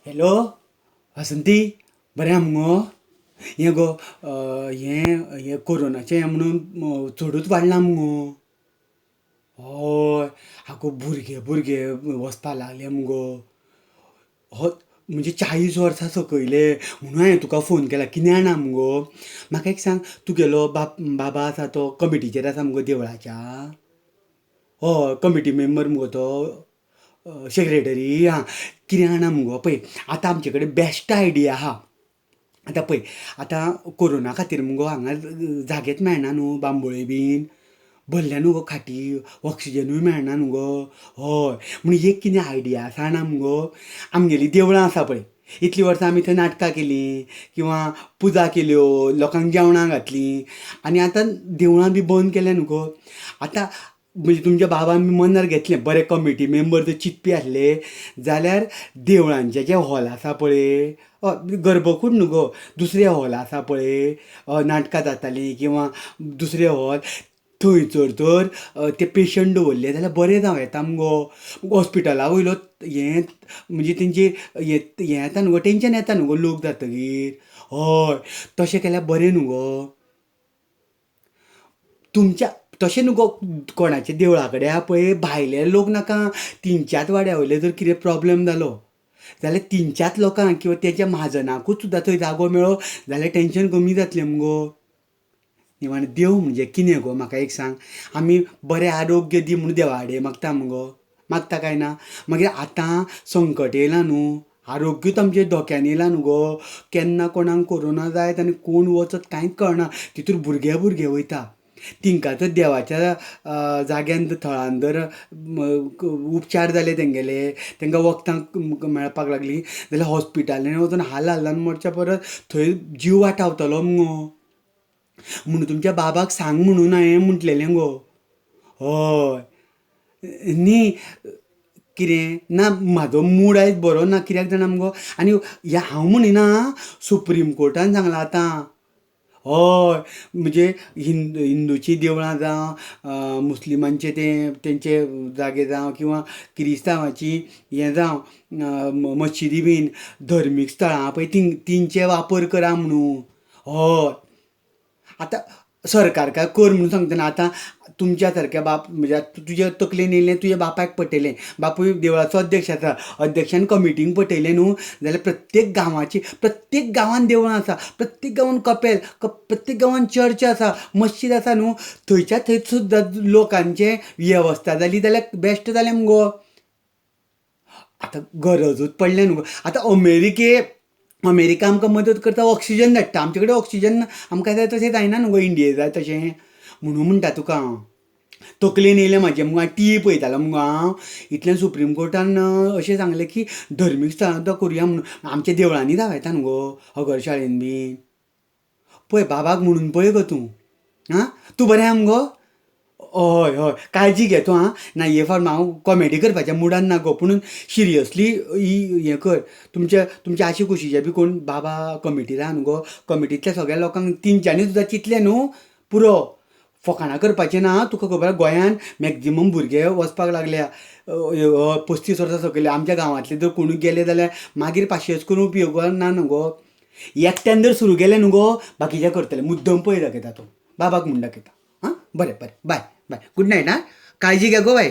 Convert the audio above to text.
Hello Vasanti बरें आसा मुगो हें गो हें हें कोरोनाचें हें म्हणून चडूच वाडलां मुगो हय आगो भुरगे भुरगे वचपा लागले मुगो हय म्हणजे 40 वर्सां सकयले म्हणून हांवें तुका फोन केला कितें जाणा मुगो म्हाका एक सांग तुगेलो बाबा आसा तो कमिटीचेर आसा मुगो देवळाच्या हय कमिटी मेंबर मुगो तो सेक्रेटरी आं कितें जाणा मुगो पळय आतां आमचे कडेन बेश्ट आयडिया आसा आतां पळय आतां कोरोना खातीर मुगो हांगा जागेच मेळना न्हू बांबोळे बीन भरल्या न्हू गो खाटी ऑक्सिजनूय मेळना न्हू गो हय म्हूण एक कितें आयडिया आसा जाणा मुगो आमगेलीं देवळां आसा पळय इतलीं वर्सां आमी थंय नाटकां केलीं किंवां पुजा केल्यो लोकांक जेवणां घातलीं आनी आतां देवळां बी बंद केल्या न्हू गो आतां म्हणजे तुमच्या बाबान बी मनार घेतलें बरें कमिटी मेंबर जर चिंतपी आसले जाल्यार देवळांचे जे हॉल आसा पळय हय गर्भकूड न्हू गो दुसरें हॉल आसा पळय हय नाटकां जातालीं किंवां दुसरें हॉल थंयसर तर ते पेशंट दवरले जाल्यार बरें जावं येता मुगो हॉस्पिटला वयलो हें म्हणजे तेंची हें येता न्हू गो टेंशन येता न्हू गो लोक जातकीर हय तशें केल्यार बरें न्हू गो तुमच्या तशें न्हू गो कोणाच्या देवळा कडेन आसा पळय भायले लोक नाका तेंच्याच वाड्या वयले जर कितें प्रोब्लम जालो जाल्यार तेंच्याच लोकांक किंवां तेच्या म्हाजनाकूच सुद्दां थंय जागो मेळ्ळो जाल्यार टेंशन कमी जातलें मुगो निमाणें देव म्हणजे कितें गो म्हाका एक सांग आमी बरें आरोग्य दी म्हूण देवा कडेन मागता मुगो मागता काय ना मागीर आतां संकट येयलां न्हू आरोग्यूच आमचें धोक्यान येयलां न्हू गो केन्ना कोणाक कोरोना जायत आनी कोण वचत कांयच कळना तितून भुरगे भुरगे वयता तिंका जर देवाच्या जाग्यान थळान जर उपचार जाले तेंगेले तांकां वखदां मेळपाक लागलीं जाल्यार हॉस्पिटलांनी वचून हाल हालान मरच्या परस थंय जीव वाटावतलो मुगो म्हणून तुमच्या बाबाक सांग म्हणून हांवें म्हटलेलें गो हय न्ही कितें ना म्हाजो मूड आयज बरो ना कित्याक जाणा मुगो आनी हें हांव म्हणिना सुप्रीम कोर्टान सांगलां आतां हय म्हणजे हिंदूची देवळां जावं मुस्लिमांचे ते तेंचे जागे जावं किंवां क्रिस्तांवाची हें जावं मशिदी बीन धर्मीक स्थळां पळय तेंचे वापर करा म्हणून हय आतां सरकार काय कर म्हणून सांगतना आतां तुमच्या सारक्या बाप म्हणजे तुज्या तकलेन येयलें तुज्या बापायक पटयलें बापूय देवळाचो अध्यक्ष आसा अध्यक्षान कमिटींक पटयलें न्हू जाल्यार प्रत्येक गांवाची प्रत्येक गांवांत देवळां आसा प्रत्येक गांवांत कपेल प्रत्येक गांवांत चर्च आसा मस्जिद आसा न्हू थंयच्या थंय सुद्दां लोकांचे वेवस्था जाली जाल्यार बेश्ट जालें मुगो आतां गरजूच पडल्या न्हू गो आतां अमेरिका आमकां मदत करता ऑक्सिजन धाडटा आमचे कडेन ऑक्सिजन ना आमकां जाय तशें जायना न्हू गो इंडिये जाय तशें म्हणून म्हणटा तुका हांव तकलेन येयलें म्हाजें मुगो टी व्ही पळयतालो मुगो हांव इतल्यान सुप्रीम कोर्टान अशें सांगलें की धर्मीक स्थळां सुद्दां करुया म्हणून आमच्या देवळांनी जावं येता न्हू गो अगरशाळेन बी पळय बाबाक म्हणून पळय गो तूं आं तूं बरें आसा मुगो हय हय काळजी घे तूं आं ना हे फावट हांव कॉमेडी करपाच्या मुडान ना गो पुणून सिरियसली ही हें कर तुमच्या तुमच्या आशी कुशीचे बी कोण बाबा कमिटीर आहा न्हू गो कमिटींतल्या सगळ्या लोकांक तेंच्यांनी सुद्दां चिंतलें न्हू पुरो फकाणां करपाचें ना तुका खबर आसा गोंयांत मॅक्जिमम भुरगे वचपाक लागल्या 35 वर्सां सकयले आमच्या गांवांतले जर कोणूय गेले जाल्यार मागीर पाशियेंस करून उपयोग ना न्हू गो एकट्यान जर सुरू केलें न्हू गो बाकीचे करतले मुद्दम पळय दाखयता तूं बाबाक म्हूण दाखयता आं बरें बरें बाय बाय गूड नायट आं काळजी घे गो बाय.